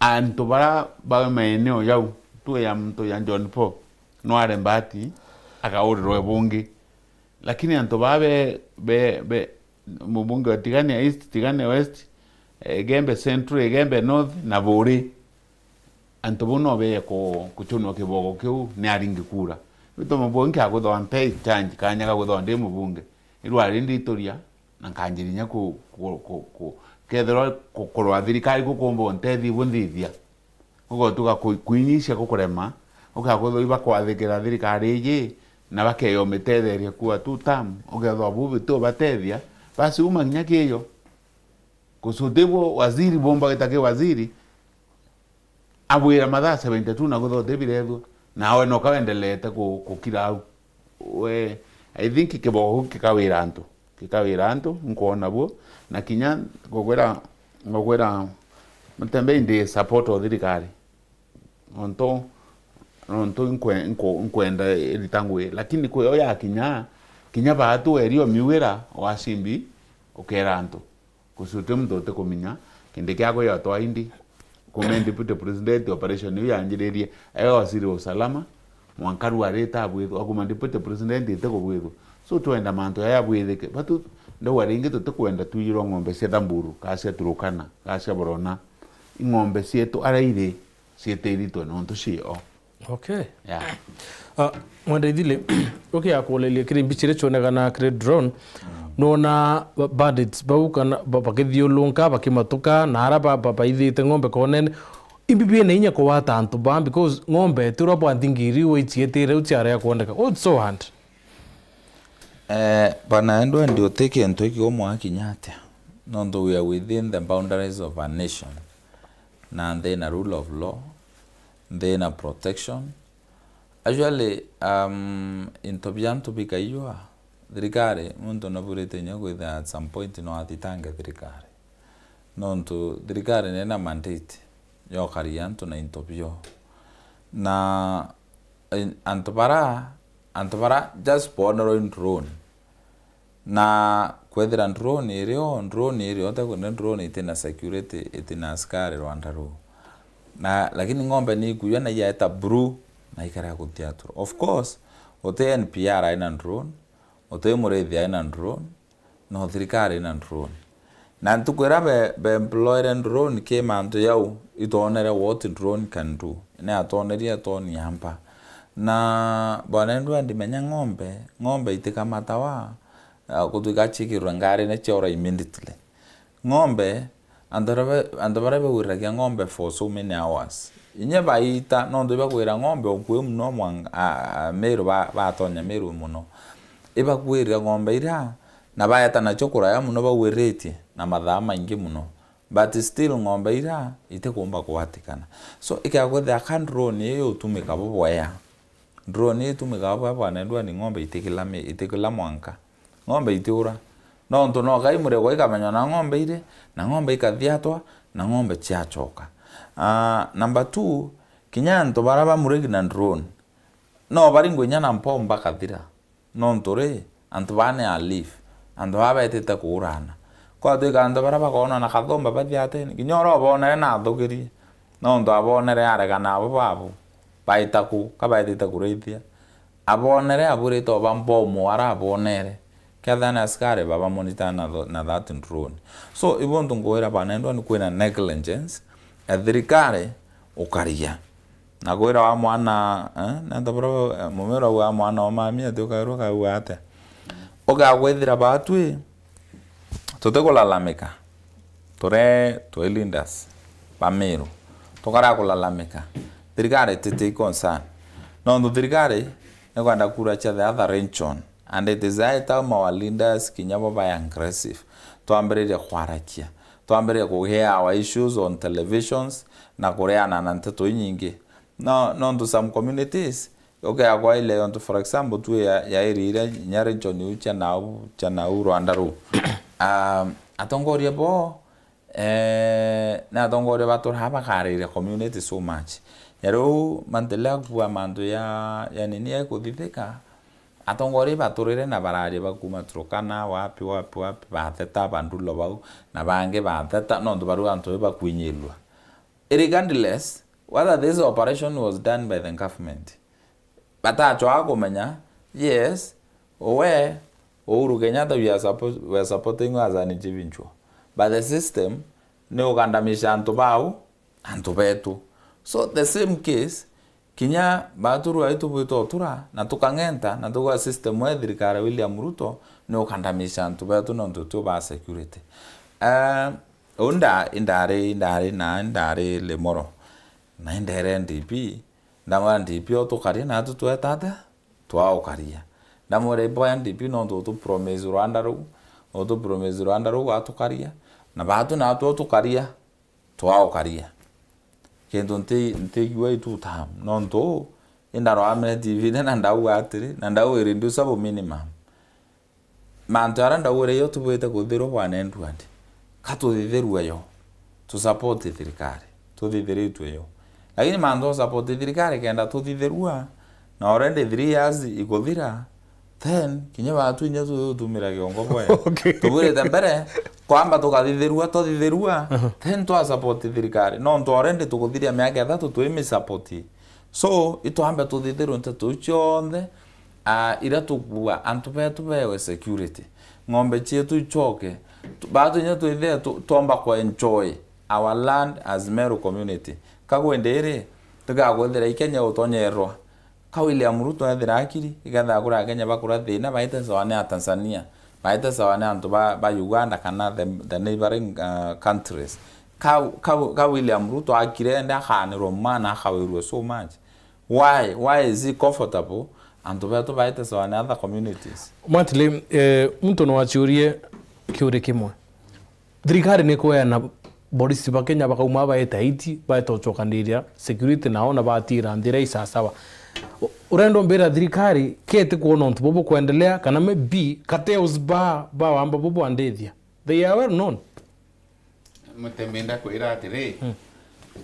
antu bara ba maeneo jau, tu ya muntu ya John Paul, no are mbati, akaurirwe bungi. Lakini antu baa be, be, be, mubunge wa Tigania East, Tigania West, eh, Igembe Central, Igembe North na Buuri, antu bau no beye ku-, kuchunwa kiboko kiu ni aringi kura. Gituma bau nkiakwithwa mpe change kanya ga kwithwa ndi mubunge. Irwari ndituria, na nkanjirinya ku-, ku-, ku-, ku-, kethirwa ku-, kurwa thirikari kukumba untethi bu nthithia. Ugotuga ku-, kuinyicia gukurema, ukakwithwa ibakwathikira thirikari iji, na bakeyo mitetheria kuwa two term, ukethwa bu bitu batethia, basi uma kinya kiyo. Gucuti bu waziri bumba gita ki waziri, abwira mathaa seventy two na kwithwa utibirethua, nawe noka wendelete ku-, kukira au. We, I think kiboko kiu kikawira antu, kikawira antu, nkwona bu, na kinya ngugwira, ngugwira Mutembei ndi support o thirikari. Nontu, nontu nkwe-, nku-, nkwenda irita ngui, lakini kwi yo yakinya, kinya baatu werio miwira wa Simbi, ukera antu. Gucuti muntu utikuminya, kindi kiakwa yotwa indi. Kume deputy president operation iu yanjiririe, e waziri wa usalama, mwanka riu arita abwithwa, akuma deputy president itikubwithwa. So twenda mantu jaya abwithike. Batu, ndauga ringi tutikwenda twiyirwa ng'ombe cia Thamburu, kaa cia Turukana, kaa cia Borona. Ing'ombe cietu aria iri ciitiritwe nontu cio. Okay. Yeah. Ah, Mwenda Ithili, ukiakuuliria kiri mbica iria cionekana kiri drone, nona ba-, bandits bau kana ba-, bakithiurunka, bakimatuka, na ara ba-, ba-, baithite ng'ombe konene. Imbi bina inya kuwata antu baa, because ng'ombe tirwa bwa nthingiri, we icietire, u ciarea kwoneka. What's so hard? Eh, bana endwa ndi uti kintu iki umwakinya atia? Nontu we are within the boundaries of a nation, na nthina rule of law, nthina protection. Actually, um, into bia antu bikaiywa, thirikari, muntu naburite inya kwithira at some point no athitange thirikari. Nontu thirikari nina mandate ya ukaria antu na into bio. Na, eh, antu bara, antu bara just boonerwa i drone. Na kwethira drone iri o, drone iri o, te kwenda drone itina security, itina askari rwanda ruu. Na, lakini ng'ombe ni ikuiywa na iyaeta buru na ikarea guthiatura. Of course, uti N P R aina drone, uti murithi aina drone, no thirikari ina drone. Na ntuku iria be, be employere drone ki mantu jau, itwonere what drone can do. Ni atwonerie toni amba. Na bwana Edward, menya ng'ombe, ng'ombe itikamatawa, ah, gutwika ciikirwe ngarine ciora immediately. Ng'ombe, antu baria ba-, antu baria bagwiragia ng'ombe for so many hours. Inya baita, nontu ibagwira ng'ombe ukui muno mwang-, a, a, Meru ba-, batonya Meru muno. Ibagwirira ng'ombe iria, na baeta nacio kuraya muno bagwiritie, na mathaa maingi muno. But still ng'ombe iria itikumba kugwatikana. So, ikagwethira ka drone ii utumika bubwea. Drone ii itumikaga bwa bwana Edward, ng'ombe itikila mi-, itikila mwanka. Ng'ombe itiura. Nontu no kai murego ikamenywa na ng'ombe iri, na ng'ombe ikathiatwa, na ng'ombe ciacoka. Ah, number two, kinya antu bara bamuregi na drone, no baringwe inya na mpomba kathira. Nontu ri, antu baa ni a leave, antu baa betite kuurana. Kwatwika antu baria bakoonwa na kathomba bathiatene, kinya uria ubonere nathukirie, nontu abonere aregana abo babo, baita ku, ka baetite kurithia. Abonere aburite oba mbomu ara abonere, kethira ni askari babamonita na tho-, na that drone. So, ibo ntu nkwira bwana Edward, ni kwina negligence ya thirikari ukaria. Na kwira wa mwana, eh, nanta bura, eh, mumera wa mwana wa mami ati ukairwa kauga atia? Ugakwithira batwi, tutikulalamika. Ture twi leaders ba Meru. Tukara kulalamika. Thirikari titi concern. Nontu thirikari ikwenda kura cia the other region. And it is high time our leaders kinya bo ba aggressive. Twambiririe kwarakia. Twambiririe kugia our issues on televisions na kureana na nteto inyingi. No, nontu some communities, okay, akwa ile yontu, for example, tu ya, ya iri iria inya region iu cia nau, cia nau Rwanda ruu. Um, atongoria bo, eh, na atongoria batura bakariria community so much. Ya riu mantelea kuwa mantu ya, ya nini ya kuthithika, atongoria baturire na bararia bakuma Turkana, wapi, wapi, wapi, batheta bandulo bau, na bangi batheta, nontu bariu antu ibakuinyirua. Regardless whether this operation was done by the government, batachwaga kumenya, yes, we, Uhuru Kenyatta, we are suppo-, we are supporting you as an individual. But the system ni ugandamisha antu bau, antu betu. So the same case, kinya batu rwai tubwite utura, na tukang'enta, na tugwa system we thirikari ya William Ruto, ni ugandamisha antu betu nontu tio ba security. Eh, Uu nda-, indari, indari na indari Limuru. Na indere N D P, ndamwira N D P, utukaria, natu tweta atia? Twaukaria. Ndamwira, iboya N D P, nontu utu promise Rwanda ruu, utu promise Rwanda ruu, watukaria. Na batu natu utukaria, twaukaria. Kintu nti-, ntigua itu tam, nontu indarwamire T V-ini na ndauga atiri, na ndauga irreducible minimum. Mantu jaria ndaugire jo tubwite kuthirwa bwana Edward, ka tuthithirue jo, tu support thirikari, tuthithiritue jo. Lakini mantu ja support thirikari kenda tuthithirua, na already three years ikuthira, then kinya batu inya tutumira kiongo bwe. Okay. Tubwirite mbere, kwamba tukathithirua, tuthithirua, then twa support thirikari. Nontu already tukuthiria miaka ithatu twimi support. So, itwambe tuthithirue nteto iu cionthe, ah, iria tukuuga, antu betu bewe security, ng'ombe cietu icoke, tu-, batu inya twithire tu-, twomba ku enjoy our land as Meru community. Ka kwindi iri, tigakwithira i Kenya utonyerwa. Ka William Ruto ethira akiri, ikethira kuri Akenya bakura thina, baite sawa ni a Tanzania, baite sawa ni antu ba, ba Uganda kana the, the neighboring, uh, countries. Ka, ka, ka William Ruto akire, ende akaanirwa mwana, akawirwe so much. Why? Why is he comfortable antu betu baite sawa na other communities? Mwatili, eh, muntu no aciurie kiuri kimwe. Thirikari ni kweana borisi ba Kenya bakauma baeta iti, baeta ucokaniriria security nao na batira nthira isasawa. U-, urenda umbira thirikari keti kuona untu bubu kwendelea, kana maybe cartels ba, ba wamba bubu andithia? They are well known. Mutembe, ndakwira atiri, Hmm.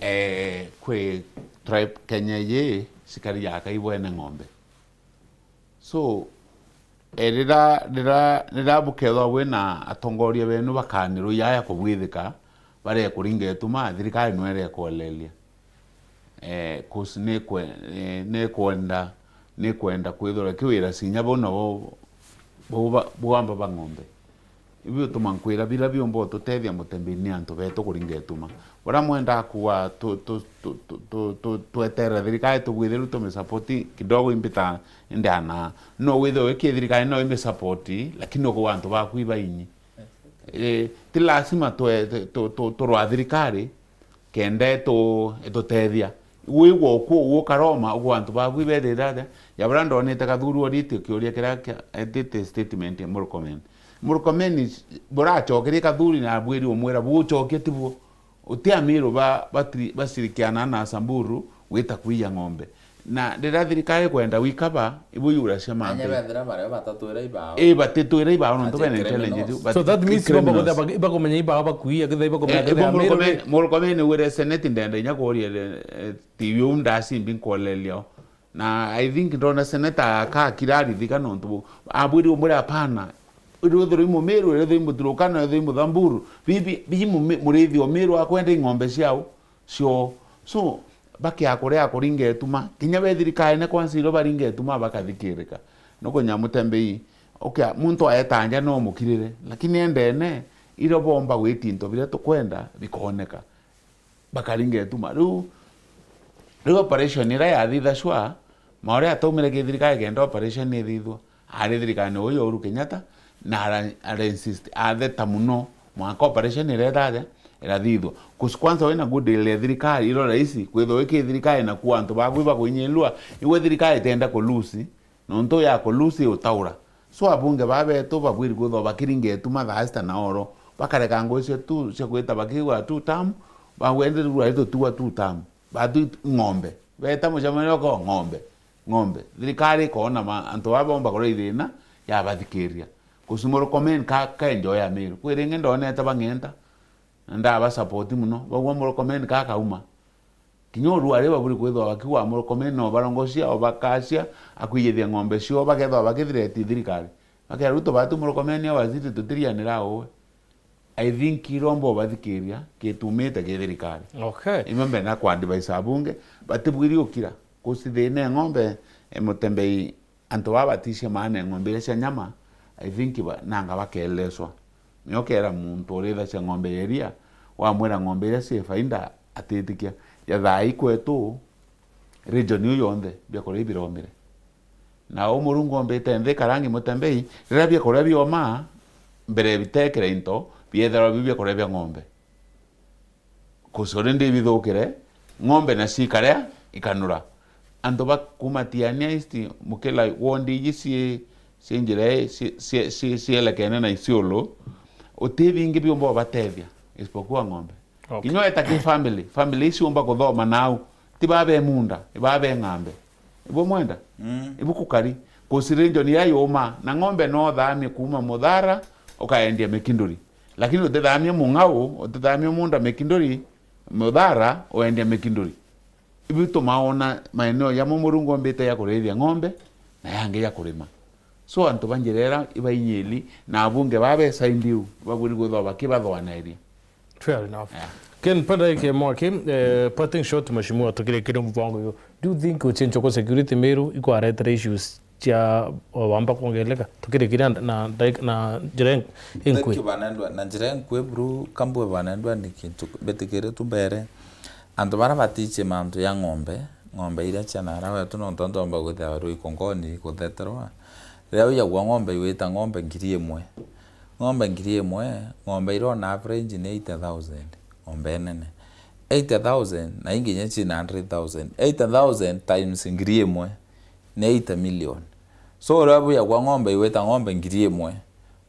eh, kwi tribe Kenya iji, cikari ya Akai bwene ng'ombe. So, eh, rira, rira, rira bukethwa bwina atongoria benu bakanirwo yaya kubwithika, barekuringa ituma, thirikari no irekwoleria. Eh, 'cause ni kwe-, eh, ni kwenda, ni kwenda kwithirwa kiwira cinya bau nabo bau ba-, bwamba ba ng'ombe. Ibi utuma nkwira, bira biumba ututethia Mutembe ni antu betu kuringa ituma. Baria mwenda kuwa tu-, tu-, tu-, tu-, tu-, tu-, tweterere thirikari tubwithiru tumisapoti kidogo, imbita indi ana. No withirwe wi ki thirikari no imisapoti, lakini ukuwa antu baku ibainyi. Eh, ti lazima twe-, tu-, tu-, tu-, turwa thirikari kenda itu-, itutethia. Wigwa uku, ukaroma, ugu antu baku ibethira atia? Ya baria ndonete Kathuri oriti kiuria kiria kia-, etite statement ya Murkomen. Murkomen buracokerie Kathuri na abwiri umwira, "Bucokie tibuo." Uti Amiru ba-, batiri-, bashirikiana na Samburu gwita kwiya ng'ombe. Na riria thirikari ikwenda gwikaba, ibu yuracia Anya mantu. Bethira bario batatwira ibao. Ii, batitwira ibao nontu bena intelligence iu, but So that means ibomba criminals. Kuthia baki-, ibakumenya ibao bakuia, kethira ibakumenya Eh, kethira ibo Amiru Murkomen, ri- Murkomen wire Senate ndenda inya kuria, eh, T V u ndacimbi nkoleria o. Na I think ndona Senator akakira arithika nontu bu-, abwiri umwira, "Hapana. Irithirwa i Mumiru, irithirwa i Muturukana, irithirwa i Muthamburu. Bibi, bibi mume-, murithi o Miru akwenda ing'ombe ciao." Cio. So, bakia kuria kuringa ituma, kinya be thirikari ne kwanza iro baringa ituma bakathikirika. Nukunya Mutembei, ukia, muntu aeta nja no mukirire, lakini endene, iro bomba gwiti into biria tukwenda bikoneka. Bakaringa ituma. Riu, riu operation iria yathithacua, Maore ataumire ki thirikari kenda operation ithithwa. Ari thirikari ni uyu Uhuru Kenyatta, na ara, ara insist, atheta muno, mwanka operation iria irathithwa. 'Cause kwanza wina goodwill ya thirikari, iro rahisi, kwithwa wiki thirikari na kuwa antu baku ibakuinyilua, igwe thirikari itenda ku lose, nontu ya ku lose utaura. So abunge baa betu babwiri kwithwa bakiringa ituma thaa sita na oro, bakareka ngugi cia tu, cia gwita bakigwa two term, bagwendererwa ari tutigwa two term. Batu ng'ombe. Beta mucemanio ko ng'ombe. Ng'ombe. Thirikari ikona ma-, antu baa bomba kuria ithina, yabathikiria. 'Cause Murkomen ka, ka enjoy ya Miru. Kwi ringi ndonete bang'enta, na ndaba support muno. Bagua Murkomen ka kauma. Kinya uruari baburi kwithwa bakiwa Murkomen no barongocia, o bakacia, akwiyithia ng'ombe cio, bakethwa bakithireti thirikari. Bakera, "Ruto batu Murkomen awaziti tutirianira uwe." I think iromba ubathikiria, gitumite ki thirikari. Okay. Imwe mbere na kwa advise abunge, batibwiri ukira. 'Cause thina e ng'ombe, e Mutembei, antu baa baticia maana e ng'ombe iria cia nyama, I think ba, nanga bakeleswa. Nio kera muntu urithacia ng'ombe ya iria, wamwira ng'ombe iria cie faida, atitikia. Ya thaa ii kwetu, region iu yonthe, biakuria ibiromire. Na u Murungu ombite nthi karangi Mutembei, riria biakuria bioma, mbere bitekire into, bietherwa biu biakuria bia ng'ombe. 'Cause already bithukire, ng'ombe na cikaria, ikanura. Antu ba kuma Tiania East, mukila ward iji cie, cie njira ii, cie, cie, cie, cielekene na Isiolo, uti bingi biumba ubatethia, isipokuwa ng'ombe. Okay. Kinya weta ki family, family ici umba kuthoma nau, ti babe munda, ibabe ng'ambe. Ibo mwenda? Mm. Ibu kukari. 'Cause region ya yuma, na ng'ombe no uthamie kuma Muthara, ukaendia Mikinduri. Lakini utithamia Mung'au, utithamia munda Mikinduri, Muthara, uendia Mikinduri. Ibu tumaona maeneo yamo Murungu ombite ya kurithia ng'ombe, na yangi ya kurima. So antu ba njira ira ibainyili, na abunge baa be side iu, babwiri kwithwa bakibathoanairia. Fair enough. Yeah. Ken, panda ike mwaki, eh, parting shot, Mheshimiwa, tukirikire mubango uyu. Do you think gucenjwa kwa security Meru ikwaretera issues cia wamba kwongereka? Tukirikire na, na, na njira in-, inkui. Thank you, banendwa. Na njira inkui, bru, kambue banendwa ni kintu mbitikiritwe mbere. Antu bara batichie mantu ya ng'ombe, ng'ombe iria cia nara wetu, nontu antu bamba gwithira rui kongoni kutheterwa. Riria ujagua ng'ombe iwita ng'ombe ngiri imwe. Ng'ombe ngiri imwe, ng'ombe iria on average ni eighty thousand, ng'ombe nene. Eighty thousand, na ingi inya cina hundred thousand. Eighty thousand times ngiri imwe ni eighty million. So, riria bujagua ng'ombe iwita ng'ombe ngiri imwe,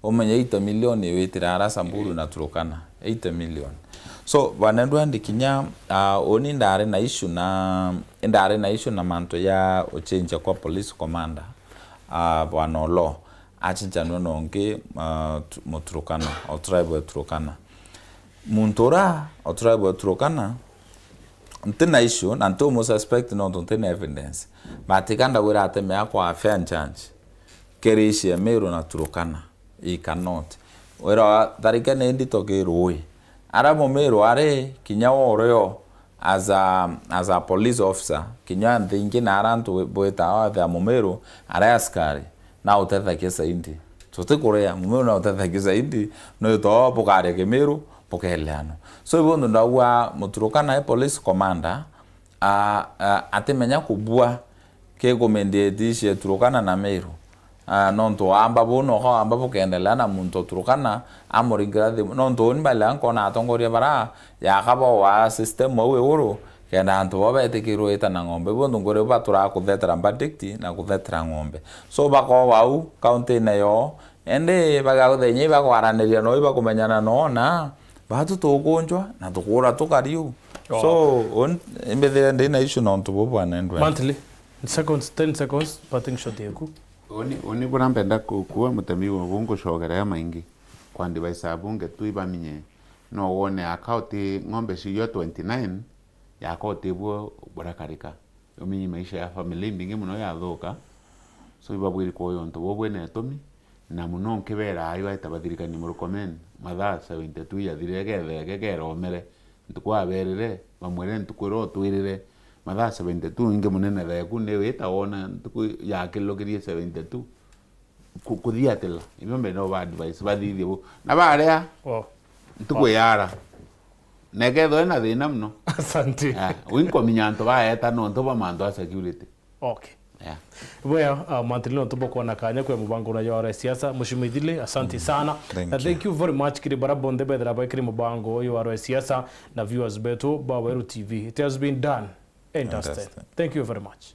umenye eighty million iwitira ara Samburu na Turkana. Eighty million. So, bwana Edward, kinya, ah, uni ndari na issue na, ndari na issue na mantu ya uchenjia kwa police commander, ah, bwana Olo, achenjanua na ungi, ah, tu-, Muturukana, o tribe ya Turukana. Muntu ura o tribe ya Turukana, nti na issue, na nti umu suspect nontu nti na evidence. But kanda wira atemea kwa fair judge, kiri issue ya Meru na Turukana. He cannot. Wira wa tharike ni ndito ki rui. Ara Mumiru ari, kinya wo urio as a, as a police officer, kinya nthi ingi na ara antu bwita othe a Mumiru, ari askari, na utethagia zaidi. Tutikuria, Mumiru na utethagia zaidi, no ito bukaria Kimiru, bukeleanwa. So, ibu ndu ndauga Muturukana e police commander, a, a, atimenya kubua ki kumediate cia Turukana na Meru. Ah, nontu wamba buu noka wamba bukendelea na muntu o Turukana amuringira thimu. Nontu uni mbale nkona atongoria bara yakaba wa system au iguru, kenda antu bo betikirwe ita na ng'ombe. Bonthe nguri baturaga kuthetera verdict na kuthetera ng'ombe. So bakoba au kaunti-ine yoo, indi bagathenya ibakwaraniria no ibakumenyana no na batu tukunjwa na tukura tukariu. Oh. So, un-, imbithire ndi na issue nontu bu bwana Edward. Monthly, seconds, ten seconds, parting shot yeku. Uni, uni bura mpenda ku-, kuwa mutemi wa bu ngucokerea maingi. Kwa advice abunge tu ibamenye, no wone aka uti ng'ombe ciyo twenty-nine, yaka uti buo burakarika. Umenye maisha ya family imbingi muno yathuka. So, ibabwiri kuoya untu bubu bwina itumi, na muno nkibera ayo aita bathirikanie murukomen, mathaa seventy-two yathirire, getheke keromere, ntuku aberire, bamwire ntuku iria utwirire, mathaa seventy-two ingi munene theku ni wita wona ntuku yakilukirie seventy-two. Ku-, kuthiatila, ibio mbere no ba advice, bathithie bu. Na baria, oh, ntuku yara. Na ikethwa ina thina muno. Asante. Eh, winkominya antu baeta nontu bwa mantu a security. Okay. Yeah. Bwea, uh, Martin, no tubokwona kanya kwe mubango na yore siasa, Mheshimiwa Ithili, asante sana. Thank you. Na thank you very much kiri bara bonthe bethira baikiri mubango yore siasa na viewers betu ba Weru T V. It has been done and dusted. And dusted. Thank you very much.